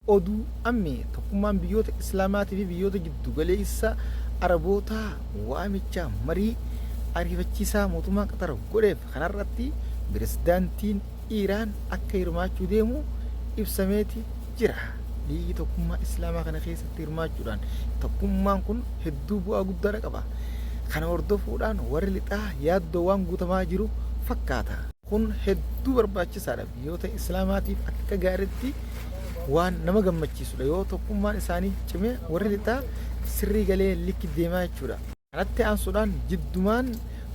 Oduu ammee tokkummaan biyyoota Islaamaatii fi biyyoota giddu galeessa Arabootaa waamicha marii ariifachiisaa mootummaan Qatar godheef kanarratti pirezidaantiin Iiraan akka hirmaachuu deemu ibsameeti jira. Liigii tokkummaa Islaamaa kana keessatti hirmaachuudhaan tokkummaan kun hedduu bu'aa guddaadha qaba. Kana hordofuudhaan warri lixaa yaaddoo waan guutamaa jiru fakkaata. Kun hedduu barbaachisaadha. Biyyoota Islaamaatiif akka gaariitti waan nama gammachiisudha. Yoo tokkummaan isaanii cime warri lixaa sirrii galee likki deemaa jechuudha. Kanatti aansuudhaan jiddumaan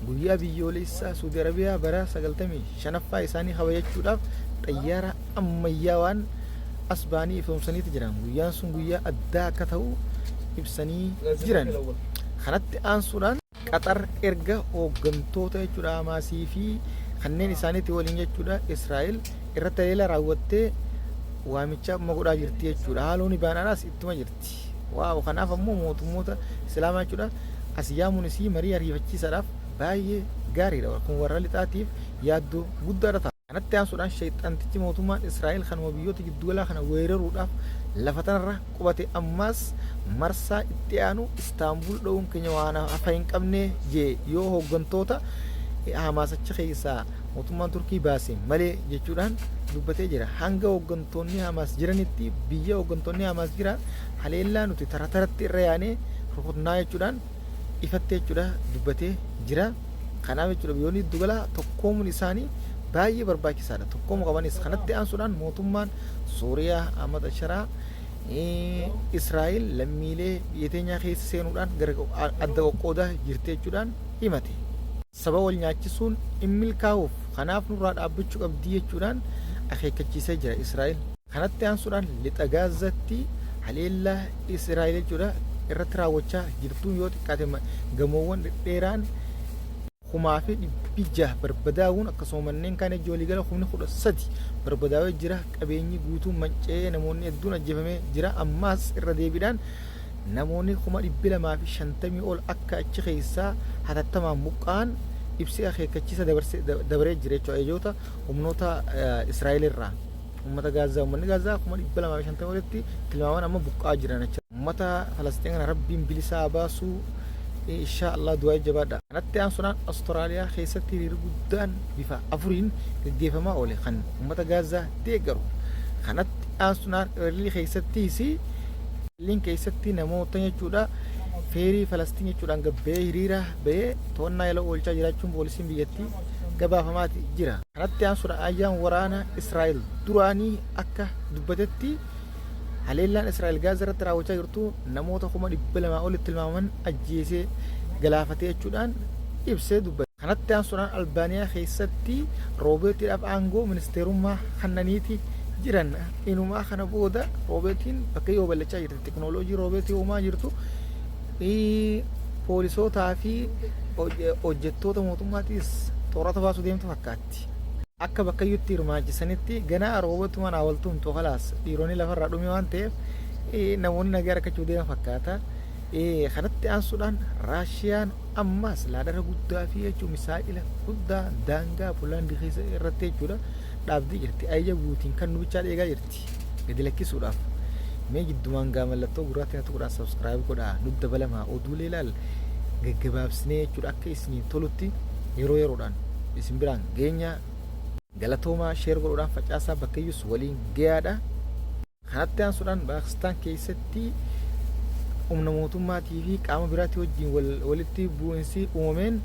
guyyaa biyyoolessaa Suudi Arabiyaa bara 95ffaa isaanii kabajachuudhaaf xayyaara ammayyaawaan as ba'anii ifoomsaniiti jiran. Guyyaan sun guyyaa addaa akka ta'u ibsanii jiran. Kanatti aansuudhaan Qaxar erga hooggantoota jechuudha Hamaasii fi kanneen isaaniitti waliin jechuudha Israa'el irratti haleellaa raawwattee waamicha amma godhaa jirti jechuudha. Haaloon baanaadhaas ittuma jirti. Waaw, kanaaf ammoo mootummoota Islaamaa jechuudha as yaamuun isii marii ariifachiisaadhaaf baay'ee gaariidha. Kun warra lixaatiif yaaddoo guddaadha ta'a. Kanatti aansuudhaan sheyxaantichi mootummaan Israa'el kanuma biyyoota jiddugalaa kana weeraruudhaaf lafa tanarra qubate ammaas marsaa itti aanu Istaanbul dha'uun keenya waan hafa hin qabne jee yoo hooggantoota Hamaas achi keessaa mootummaan Turkii baase malee jechuudhaan dubbatee jira. Hanga hooggantoonni Hamaas jiranitti biyya hooggantoonni Hamaas jira haleellaa nuti tara taratti irra yaanee rukutnaa jechuudhaan ifatti jechuudha dubbatee jira. Kanaaf jechuudha biyyoonni giddugalaa tokkoomuun isaanii baay'ee barbaachisaadha. Tokkoomuu qabanis kanatti aansuudhaan mootummaan Sooriyaa Ahmad Asharaa Israa'el lammiilee biyya teenyaa keessa seenuudhaan gara adda qoqqoodaa jirti jechuudhaan himate. Saba wal nyaachisuun hin milkaa'uuf, kanaaf nurraa dhaabbachuu qabdii jechuudhaan akeekkachiisee jira Israa'el. Kanatti aansuudhaan lixa Gaazatti haleellaa Israa'el jechuudha irratti raawwachaa jirtuun yoo xiqqaate gamoowwan dhedheeraan 6,600 barbadaa'uun akkasuma manneen kaan ejji waliigala 13,000 barbadaawee jira. Qabeenyi guutuun manca'ee namoonni hedduun ajjeefamee jira. Ammaas irra deebiidhaan namoonni 250,000 ol akka achi keessaa hatattamaan buqqa'an ibsi akeekkachiisa dabaree jira jechuudha ajajoota humnoota Israa'el irraa. Uummata Gaazaa, uummanni Gaazaa 250,000 olitti tilmaaman amma buqqa'aa jiran jechuudha. Uummata Falasxiin kana Rabbiin bilisaa haa baasu, inshaa Allah du'aa jabaadha. Kanatti aansuudhaan Awustiraaliyaa keessatti hiriirri guddaan bifa afuriin gaggeeffamaa oole kan uummata Gaazaa deeggaru. Kanatti aansuudhaan Eerlii keessattis Berliin keessatti namoota jechuudha feerii Falastiin jechuudhaan gabba'ee hiriira ba'ee to'annaa jala oolchaa jiraachuun poolisiin biyyattii gabaafamaati jira. Kanatti aansuudhaan ayyaan waraana Israa'el duraanii akka dubbatetti haleellaan Israa'el Gaazaa irratti raawwachaa jirtu namoota 200,000 olitti tilmaamaman ajjeesee galaafatee jechuudhaan ibsee dubbate. Kanatti aansuudhaan Albaaniyaa keessatti roobeetiidhaaf aangoo ministeerummaa kannaniiti jiran. Inumaa kana booda roobeetiin bakka yoo bal'achaa jirti. Teknooloojii roobeetii uumaa jirtu poolisootaa fi hojjettoota mootummaatiis toorata baasuu deemtu fakkaatti. Akka bakkayyutti hirmaachisanitti ganaa roobotumaan awwaltuun kalaas dhiironni lafarraa dhume waan ta'eef namoonni nagaa argachuu deema fakkaata. Kanatti aansuudhaan Raashiyaan ammas laadara guddaa fi jechuun misaa'ila guddaa daangaa Poolaandii keessa irratti jechuudha dhaabdee jirti. Ajaja guutiin kan nu bichaa eegaa jirti gadi lakkisuudhaaf. Mee jiddumaan gaa mallattoo gurraatti na tuquudhaan subscribe godhaa, nu dabalamaa, oduulee ilaal gaggabaabsinee jechuudha akka isinii tolutti yeroo yeroodhaan isin biraan geenya. Galatoomaa, share godhuudhaan facaasaa, bakkayyus waliin gayaadha. Kanatti aansuudhaan Paakistaan keessatti humna mootummaatii fi qaama biraatii wajjin walitti bu'insi uumameen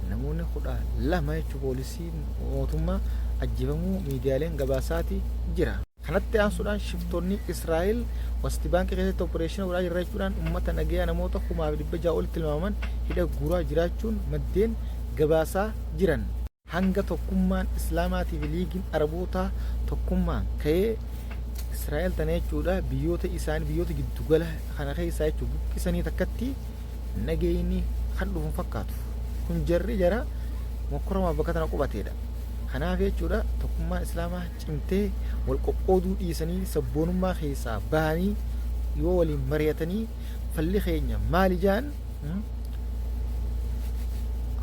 namoonni 12 jechuun poolisiin mootummaa ajjeefamuu miidiyaaleen gabaasaati jira. Kanatti aansuudhaan shiftoonni Israa'el Wasti Baankii keessatti opereeshina godhaa jirra jechuudhaan uummata nagayaa namoota 6,600 olitti tilmaamaman hidha guuraa jiraachuun maddeen gabaasaa jiran. Hanga tokkummaan Islaamaatii fi liigiin Arabootaa tokkummaan ka'ee Israa'el tana jechuudha biyyoota isaanii biyyoota giddugala kana keessaa jechuudha buqqisanii takkatti nageenyi kan dhufu hin fakkaatu. Kun jarri jara mokkoramaaf bakka tana qubateedha. Kanaaf jechuudha tokkummaan Islaamaa cimtee wal qoqqooduu dhiisanii sabboonummaa keessaa bahanii yoo waliin mari'atanii falli keenya maali jaan,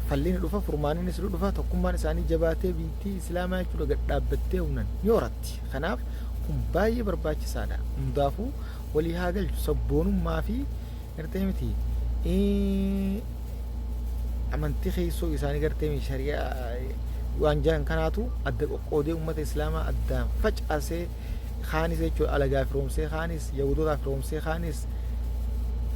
falli ni dhufa, furmaannis ni dhufa, tokkummaan isaanii jabaatee biyyattii Islaamaa jechuudha gad dhaabbattee humnan ni horatti. Kanaaf Kun baay'ee barbaachisaadha. Hundaafuu walii haa galchu sabboonummaa fi gartee miti amantii keessoo isaanii gartee miti shari'aa waan jiran kanaatu adda qoqqoodee uummata islaamaa addaan facaasee kaanis jechuudha alagaa firoomsee kaanis yahudootaa firoomsee kaanis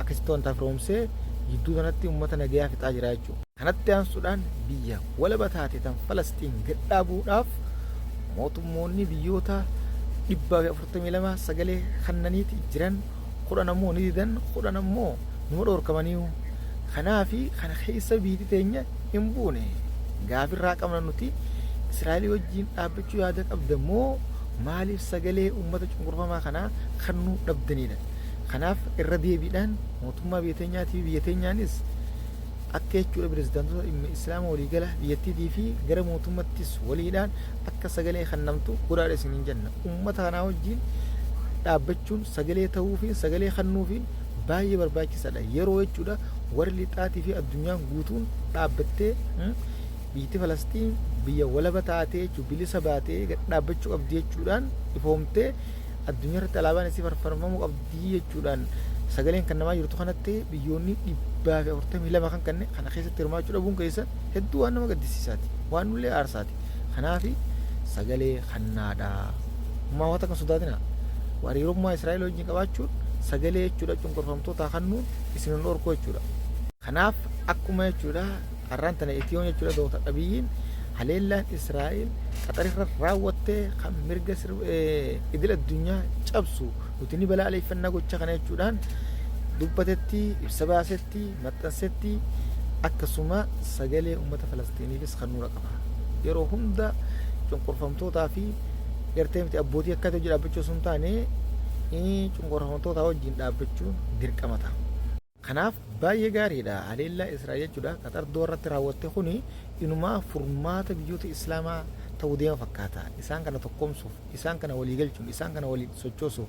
akkasitti wanta firoomsee jidduu kanatti uummata nagayaa fixaa jira jechuudha. Kanatti aansuudhaan biyya walaba taate tan Falasxiin gad dhaabuudhaaf mootummoonni biyyoota 142 sagalee kannaniiti jiran 10 ammoo ni didan 10 ammoo numa dhoorkamaniiyu. Kanaafi kana keessa biyti teenya hin buune. Gaafirraa qabna nuti Israa'elii wajjiin dhaabbachuu yaada qabda moo maaliif sagalee ummata cunqurfamaa kanaa kannuu dhabdaniidha. Kanaaf irra deebiidhaan mootummaa biyya teenyaatii fi biyya teenyaanis akka jechuudha pirezidaantota dhimma Islaama waliigala biyyattiitii fi gara mootummattis waliidhaan akka sagalee kannamtu godhaadha isiniin jenna. Ummata kanaa wajjiin dhaabbachuun sagalee ta'uufiin sagalee kannuufiin baay'ee barbaachisaadha. Yeroo jechuudha warri lixaatii fi addunyaan guutuun dhaabbattee biyyatti Falasxiin biyya walaba taatee jechuudha bilisa baatee gad dhaabbachuu qabdi jechuudhaan ifoomtee addunyaa irratti alaabaan isii farfarmamuu qabdi jechuudhaan sagaleen kan namaa jirtu kanatti biyyoonni 142 kan kanne kana keessatti hirmaachuu dhabuun keessan hedduu waan nama gaddisiisaati waan nullee aarsaati. Kanaaf sagalee kannaadha. Ummaa waan takka sodaatina. Hariirummaa Israa'el wajjin qabaachuun sagalee jechuudha cunqurfamtootaa kannuun isin hin dhorku jechuudha. Kanaaf akkuma jechuudha har'aan tana Itiyoon jechuudha Dooktar Abiyyiin haleellaan Israa'el Qaxarirra raawwatte kan mirga idil addunyaa cabsu nuti ni balaaleffannaa gocha kana jechuudhaan dubbatetti ibsa baasetti maxxansetti akkasuma sagalee uummata Falastiiniifis kan nuura qaba. Yeroo hunda cunqurfamtootaa fi gartee miti abbootii akka hojii dhaabbachuu osoo hin taane cunqurfamtootaa wajjin dhaabbachuun dirqama ta'a. Kanaaf baay'ee gaariidha. Haleellaa Israa'el jechuudha Qaxar Doha irratti raawwatte kuni inumaa furmaata biyyoota Islaamaa ta'uu deema fakkaata. Isaan kana tokkoomsuuf, isaan kana walii galchuun, isaan kana waliin sochoosuuf.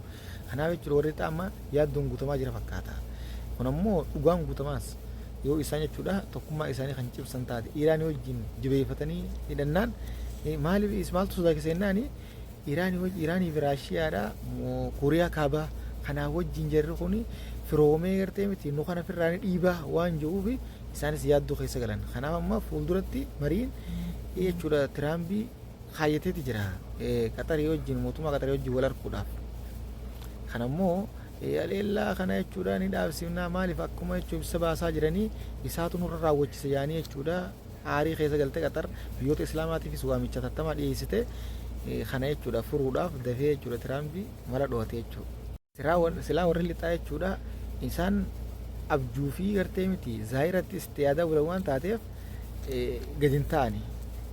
Kanaaf jechuudha warri lixaa amma yaaddoon guutamaa jira fakkaata. Kun ammoo dhugaan guutamaas yoo isaan jechuudha tokkummaa isaanii kan cimsan taate Iiraanii wajjin jabeeffatanii hidhannaan maaliif maaltu sodaachisa jennaani Iraanii fi Raashiyaadha Kooriyaa Kaabaa kanaa wajjin jarri kun firoomee gartee miti nu kana firraa ni dhiibaa waan jiruuf isaanis yaaddoo keessa galan. Kanaaf amma fuulduratti mariin jechuudha Tiraambii kaayyateeti jira Qaxarii wajjin mootummaa Qaxarii wajjin wal arguudhaaf. Kana immoo haleellaa kana jechuudha ni dhaabsifnaa maaliif akkuma jechuun ibsa baasaa jiranii isaatu nurra raawwachisa yaanii jechuudha aarii keessa galte Qaxar biyyoota Islaamaatiifis waamicha hatattamaa dhiyeessite kana jechuudha furuudhaaf dafee jechuudha Tiraampi mala dhohate jechuudha. Silaa warri lixaa jechuudha isaan abjuu fi gartee miti zaayiratti itti yaadaa bulan waan taateef gadi hin ta'ani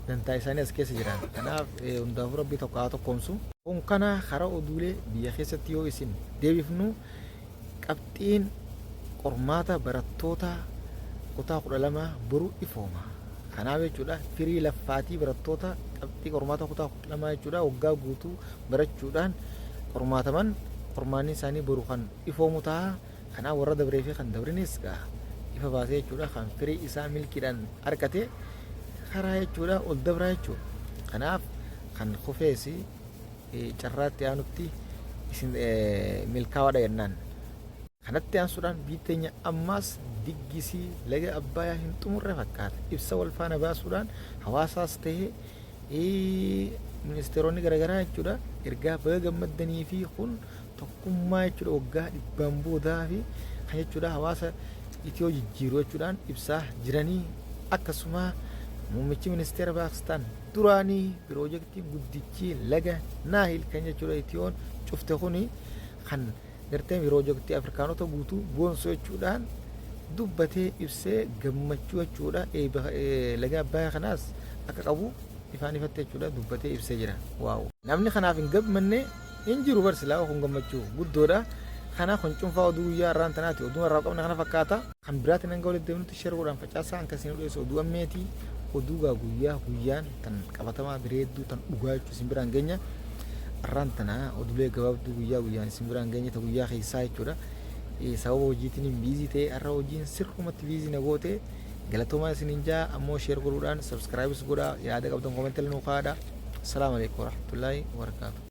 dantaa isaanii as keessa jiran. Kanaaf hundaafuu rabbii tokko haa tokkoomsu. Kun kana karaa oduulee biyya keessatti yoo isin deebifnu qabxiin qormaata barattoota kutaa 12 boru ifooma. Kanaaf jechuudha firii laffaatii barattoota qabxii qormaata kutaa 12 jechuudha waggaa guutuu barachuudhaan qormaataman qormaanni isaanii boru kan ifoomu ta'a. Kanaaf warra dabree fi kan dabrinis gaa ifa baasee jechuudha kan firii isaa milkiidhaan argate karaa jechuudha ol dabraa jechuudha. Kanaaf kan kufees carraatti aanutti isin milkaawaadha jennaan. Kanatti aansuudhaan biyyi teenya ammaas diggisii laga Abbaayaa hin xumurre fakkaata. Ibsa wal faana baasuudhaan hawaasaas ta'ee ministeeronni garaagaraa jechuudha ergaa baga gammaddanii fi kun tokkummaa jechuudha waggaa dhibbaan boodaa fi kan jechuudha hawaasa Itiyoo jijjiiru jechuudhaan ibsaa jiranii akkasuma muummichi ministeera Paakistaan duraanii piroojeektiin guddichi laga Naahil kan jechuudha Itiyoon cufte kuni kan gartee piroojeektii Afrikaanota guutuu boonsu jechuudhaan dubbatee ibsee gammachuu jechuudha laga Abbayaa kanaas akka qabu ifaan ifatti jechuudha dubbatee ibsee jira. Waaw! Namni kanaaf hin gammanne hin jiru bar silaa kun gammachuu guddoodha. Kana kun cuunfaa oduu guyyaa har'aan tanaati. Oduun har'aaf qabne kana fakkaata. Kan biraatiin hanga walitti deebinutti share godhaan facaasaa hanga isin dhiyeessu oduu ammeeti. Oduu gaa guyyaa guyyaan tan qabatamaa bireedduu tan dhugaa jechuu isin biraan geenya. Har'aan tana oduulee gabaabduu guyyaa guyyaan isin biraan geenya ta guyyaa keessaa jechuudha. Sababa hojiitiin hin biizii ta'e har'a hojiin sirrumatti biizii na goote. Galatoomaa isiniin jaa ammoo share godhuudhaan subscribes godhaa yaada qabdan comment illee nuu kaa'adha. Assalaamu alaikum warahmatullaahi wabarakaatuh.